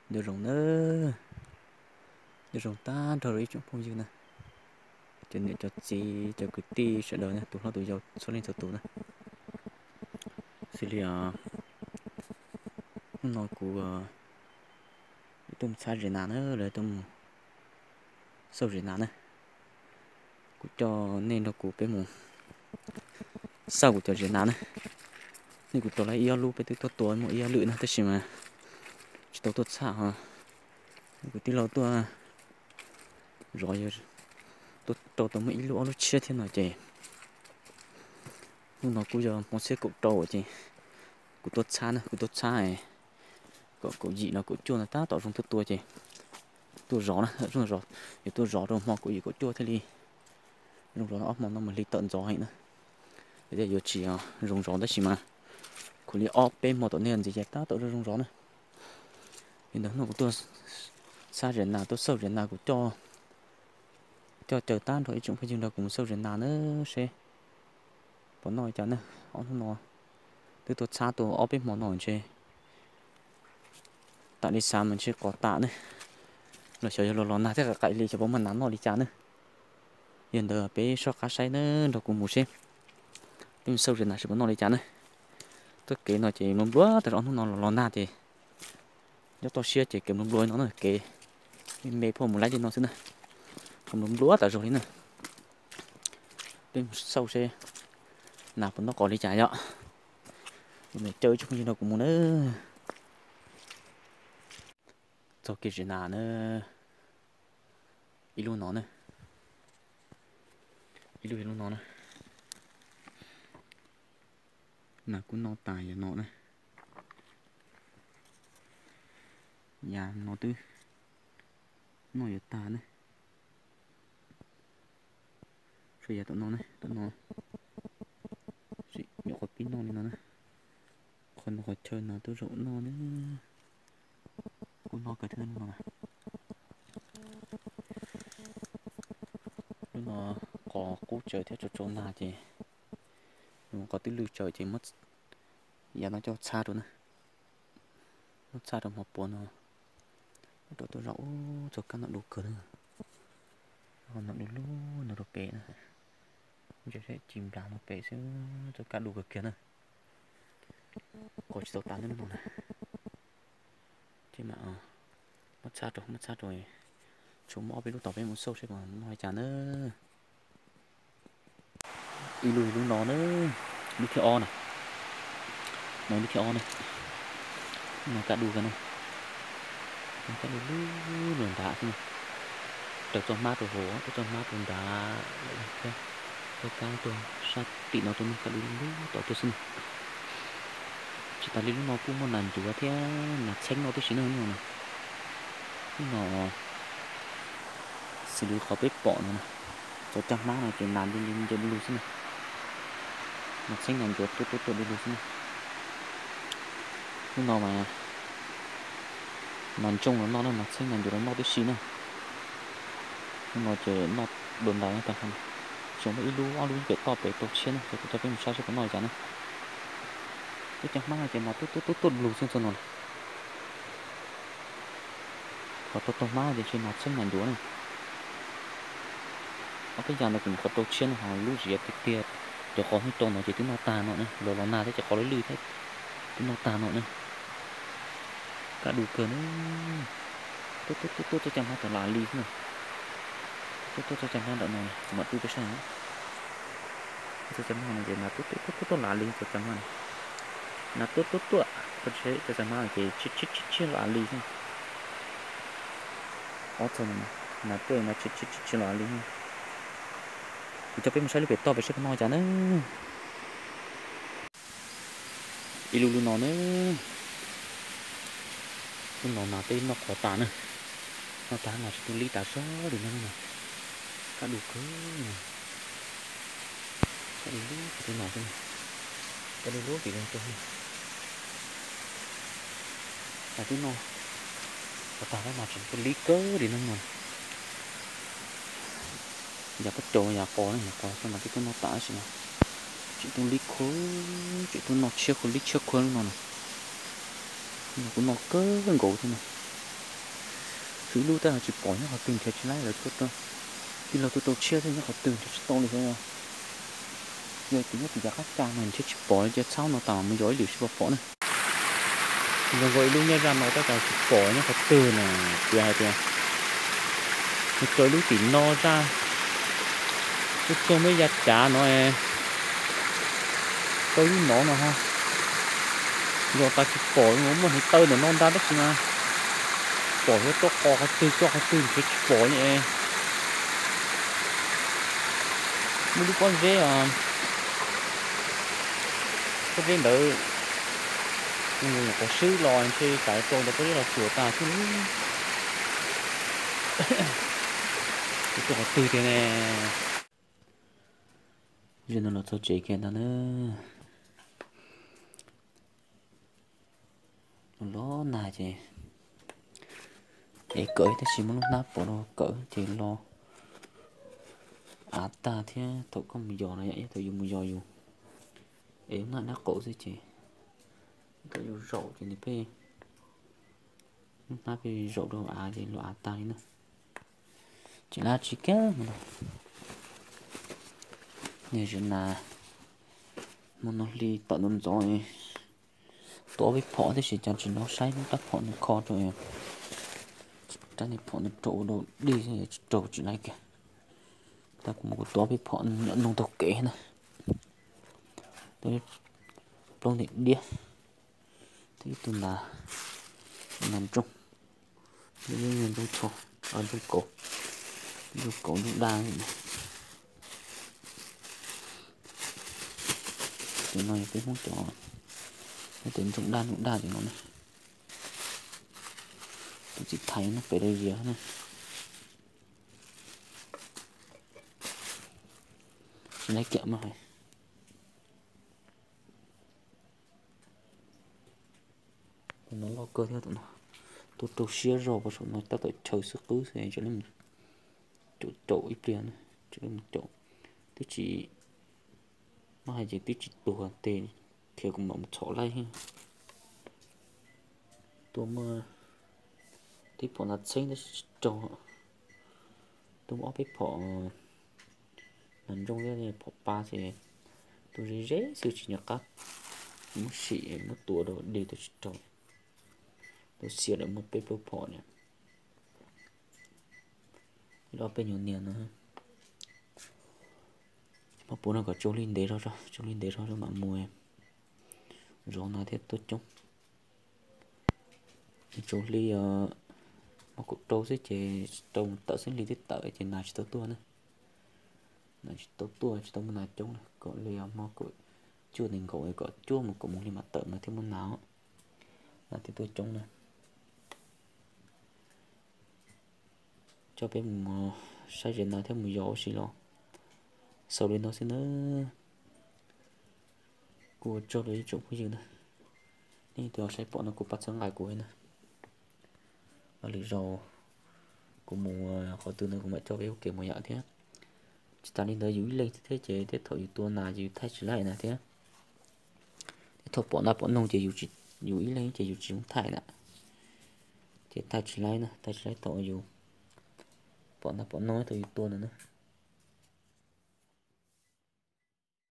Nyob zoo na, nyob zoo tag nrho rau ib tsoom phooj ywg na, cov niam cov txiv cov kwv tij sawv daws na, tus hlob tus yau txhua leej txhua tus na. Xws li hnub no kuv tuaj mus txhab zes nas na, lawv tuaj mus xauj zes nas na. Kuv coj nej nrog kuv peb mus xauj kuv cov zes nas na. Nej kuv rau lawm ib ob lub, peb twb tuaj tua muaj ib ob lwm na, tab sis mas tsis tau tuaj txhab ho. Kuv tij laug tuaj zov, tuaj rau tau muaj ib lub ob lub tshiab thiab no ces hnub no kuj yog hmo xiab kaum rau ces kuv tuaj txhab na, kuv tuaj txhab kaum, kaum yim los kaum cuaj no tab tom zoo tuaj tua ces tuaj zov na, yuav tuaj zov rau hmo kaum yim kaum cuaj thiaj li zoo zov, ob hmo no mus hli tawm ntxov heev na. Yuav tsis zoo zov tab sis mas kuv li ob peb hmo tom ntej ntxiv ces tab tom zoo zoo zov na. Li ntawd hnub no kuv tuaj txhab zes nas, tuaj xauj zes nas, kuv coj, coj caw tag nrho ib tsoom phooj ywg nrog kuv mus xauj zes nas na seb puas noj li cas na. Ob hnub no twb tuaj txhab tau ob peb hmo no ntshe tam li xav mas ntshe qos tas ne, los xyov yog los los nag thiab qaim li xyov puas muaj nas noj li cas ne. Yog ntawd peb soj qab saib na, nrog kuv mus seb, peb mus xauj zes nas seb puas noj li cas ne. Tuaj kev no ces nplua nplua tas zog, ob hnub no los los nag ces nyob toj siab ces kev nplua nplua li no na, kev me me phoj mus laib li no xwb na, qhov nplua nplua tas zog li na. Peb mus xauj seb nas puas noj qos li cas yom. Caw ib tsoom phooj ywg nrog kuv mus na. Txog kev zes nas na, ib lub no na, ib lub ib lub no na. Nas kuj noj tas yav no na, yav no twb noj yuav tag na. Tshuav yav tom no na, tom no, nyuam qhuav pib noj li no na. Qhov no qhov chaw no twb zaum noj na, kuj noj kawg thiab no. Lub no qos qub tsawv thiab tsaus tsaus nag ces, qos twb lwj tsawv ces muab yav no coj txhab rau na, muab txhab rau hmo puav no, rau tuaj zov ub txoj kab no du kawg na. Qhov no du lug no rau pem na, ntsia seb ci nplas no pem xwb, txoj kab du kawg kiag na. Qos tsis tau tas na lub no na. Ces mam muab txhab rau, muab txhab rau, tshuav muaj ob peb lub tod peb mus xauj seb puas noj li cas na. Ib lub ib lub no na, lub thib ob na, no lub thib ob na, no kab du kawg na, no kab du lug lug nrad xwb na, raws txoj hmab rau hauv, raws txoj hmab rau nrad lawm thiab, txoj kab tuaj sab tim no tuaj no kab du lug lug tom tuaj xwb na. Tsis tas li lub no kuj muaj nas ncuav thiab nas txheeb noj tib si na lub no na. Lub no xws li qhov peb pom no na, cov cag hmab no ces nas nce nce du lug xwb na, nas txheeb nas ncuav tuaj tuaj tuaj du lug xwb na. Lub no mas nas ntsooj los noj na, nas txheeb nas ncuav los noj tib si na. Lub no ces noj dua ntais na, tag nrho tsuas muaj ib lub ob lub pem toj pem tau tshiab na, ces kuv coj peb mus saib seb puas noj li cas na. Lub cag hmab no ces nas tuaj tuaj tuaj tuaj lug xwb txog no. Qhov tau tau hmab ces tsis nas txheeb nas ncuav na. Ob peb yam no kuj qhov rau tshiab no, ho lub ziav tiag tiag, cov qos hnub rau no ces twb noj tag no na, los los nag thiab ces qos lwj lwj thiab twb noj tag no na. Kab du kawg na. Tuaj tuaj tuaj tuaj txoj cag hmab tod lam li xwb na. Tuaj tuaj txoj cag hmab ntawm no, kuv mam rub peb saib. Txoj cag hmab no ces nas tuaj tuaj tuaj tuaj lam li txoj cag hmab no. Nas tuaj tuaj tuaj, txoj cag hmab no ces tshiab tshiab tshiab lam li xwb. Ob txoj no, nas tuaj nas tshiab tshiab tshiab lam li. Kuv coj peb mus saib lub pem toj pem seb puas noj cas na. Ib lub lub no na, lub no nas twb noj qos tas na, noj tas mas tsis tu lib tas zog li no na. Kab du kawg, kab du lub tsis tu nas xwb, kab du lub tim no tuaj. Nas twb noj qos tas mas tsis tu lib kawg li no na. Yav pob caus yav qos na, yav qos txoj nas twb tuaj noj tas tab sis mas tsis tu lib khuav, tsis tu noj tshiab khuav lib tshiab khuav lub no na. Lub no kuj noj kawg nkaus thiab na. Ib lub tab sis tsis pom nyob qhov twg nrhiav tsis laib lawm, tij laug tuaj rau tshiab thiab nyob qhov twg nrhiav tsis tau li thiab. Yog tias nyob tim yav qab ca mas nrhiav tsis pom li ces txhob no tas mus yos ib lwm seb puas pom na. Zoo nkaus ib lub nyob zaj no tab sis tsis pom nyob qhov twg na, tias hais tias mus tso ib lub tim no zaj, tuaj txog meb ya cav no, tau ib lub no no ho. Yog tas tsis pom, muaj hniav taw ntawm no ntag tab sis mas pom yuav rau qos qhov twg txoj qhov twg nrhiav tsis pom li. Muaj lub pob zeb, pob zeb ntawd, qhov swb los ntshe xav rau ntawd pob zeb los tsuas tas xwb. Tsis tau qhov twg tiag ne. Zaum no los txog tsev kiag ntag na. Los los nag ces es kawm tab sis muaj lub hnab pov rau kawm ces los av tag thiab thaum koj mus yos no yom, thaum yus mus yos yus es lub hnab nab qaum xwb ces thaum yus zaum ces nws pheej, lub hnab pheej zaum rau av ces los av tag li na. Tsis lab tsis kiag mus no. Niag zim nas hmo no hli tawm ntxov ntxov, tuav peb phom tab sis cas tsis hnov saib rab phom nws kho rau, rab niag phom nws rau ua dog dig tsis raug tsis laib kiag. Tab kuv mus kuv tuav peb phom nyob nroog taug kev na. Plaub ntim diab, thiab ib tug nas, nas ntsooj, ntsooj tsho, ntsooj kauv, ntsooj kauv ntsooj daj. Tus no yog peb Hmoob cov, peb tias ntsooj daj ntsooj daj tus no na. Tus txiv thais no pem dawb zias na. Tsis laib kiag mas hais. Tus no loj kawg thiab tus no. Tuaj rau siab zog puas saum no tab tom chaw xwb qwb xwb, caum ib pliag na, caum, twb tsis, muab hais ces twb tsis tuag tes, khiav kuv mam mus txhom laij. Tuaj muaj tib phom nas txheeb tab sis tsis raug. Tuaj muaj ob peb phom nas ntsooj thiab phom pab ces tuaj ze ze xwb tsis nco qab muab sim muab tua rau dej tuaj tsis raug. Tuaj xiam lawm muaj peb plaub phom na. Ob peb nyuag niag no. Muab puav no kom tsaus hli ntev zog, tsaus hli ntev zog mam mus zov nas thiab tuaj coob. Tsaus hli, hmo kaum rau xwb ces tsis tau mus tawm xwb, hli twb tawm ces nas tsis tau tuaj na. Nas tsis tau tuaj, tsis tau muaj nas coob na, kom li hmo kaum cuaj nees nkaum kom cuaj mus kaum moos hli mam tawm mas thiaj muaj nas, nas thiaj tuaj coob na. Coj peb mus saib zes nas thiab mus yos ua si los xaus li no xwb nawb. Kuv ua tsaug rau ib tsoom phooj ywg na, nej tus saib pom no kuj pab txhawb nqa kuv na. Lwm zaus kuv mus qhov twg no kuv mam coj peb ua ke mus yom thiab. Tsis tas li ntawd yus ib leeg thiab ces tej thaum yus tua nas ces yus thaij tsis laib nas thiab. Tej thaum pom ntaj pom noog ces yus ib leeg ces yus tsis zoo thaij na, ces thaij tsis laib na, thaij tsis laib thaum yus pom ntaj pom noog thaum yus tua ntawd na.